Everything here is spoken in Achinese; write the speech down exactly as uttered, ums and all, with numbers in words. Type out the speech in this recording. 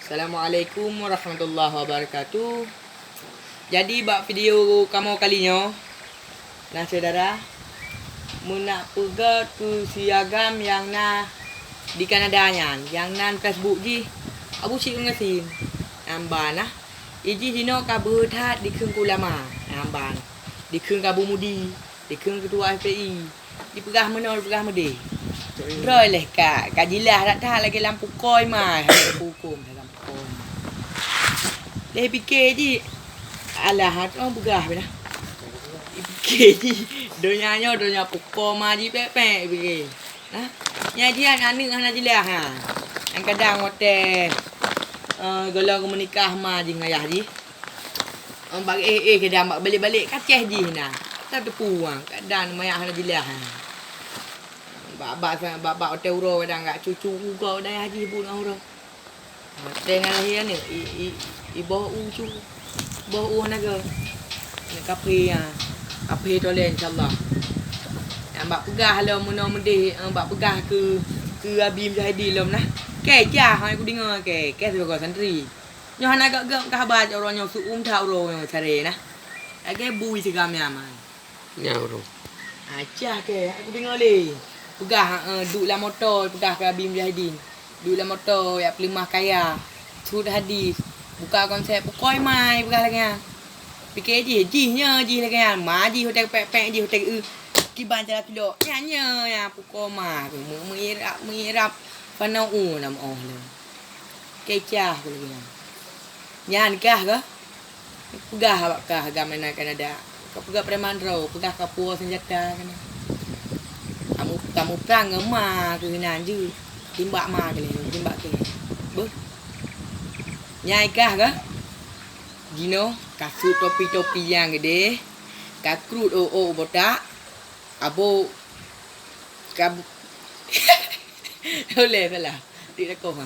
Assalamualaikum warahmatullahi wabarakatuh. Jadi bak video kamoe kali nyoe, nah syedara, meunak peugöt keu si agam nyang na di Kanada nyan, nyang nan Facebook jih Abu Syik Yasin. Nyan ban nah, ijih jinoe ka beuhe that dikheun keu ulama. Nyan ban, dikheun keu Abu Mudi, dikheun keu ketua F P I. Dipeugah meunoe, dipeugah meudeh. Droe leh ka, ka jilah that-that lagèe lam pukoi ma, hana huköm dalam pukoi ma. Leh pike jih, alah, oh, peugah bina. Pike jih, donya nyoe, donya pukoi ma jih pek-pek pike. Nah, nyan jih aneuk hana jilah, ha. Nyang kadang watèe, eh, gohlom geumeunikah ma jih ngon ayah jih. Bak éh-éh keudang, bak balek-balek ka céh jih na. Tateupeue, keudang manyak hana jeulaih. Bak-bak sa-, bak-bak watèe uroe kadang gak cucu ugoe dayah jih buet ngon uroe. Watèe ngon lahé aneuk, i, i, i boh u cu, boh u naga. Aneuk kaphé, ha. Kaphé tolèe, insya Allah. Nyang bak peugah lom meunoe meudeh, bak peugah keu, keu Abi Mujahidin lom nah. Kèe jah, hai kudeungö kèe, kèe sibagoe santri. Nyoe hana gop-gop ka haba cit uroe nyoe, seuuem that uroe nyoe caré nah. Lagèe bui sigam nyan man. Nyan uroe. Acah kèe, aku deungö lé. Peugah, eh, duek lam moto, peugah keu Abi Mujahidin. Duek lam moto, jak peuleumah kaya. Sut hadis. Buka konsep, pukoi mai, peugah lagèe nyan. Pike jih, jih nyoe, jih lagèe nyan. Ma jih watèe pèk-pèk jih watèe geu-eu. Kiban cara kilok. Nyan nyoe, nyan pukoi ma. Meu-, meuirab, meuirab. Fanau u nam oh lom. Kecah ku lagèe nyan. Nyan kah kah? Peugah awak kah agam na Kanada. Ka peugah preman droe, peugah ka puwoe seunjata keunan. Kamu, kamu prang ngon ma keuh nan jeuet. Timbak ma keuh lé, timbak keuh. Beuh. Nyan kah kah? Jinoe ka sut topi-topi nyang geudeh, ka krut ôk-ôk botak, abo ka bu-, ulèe salah. Tik lakoh ha.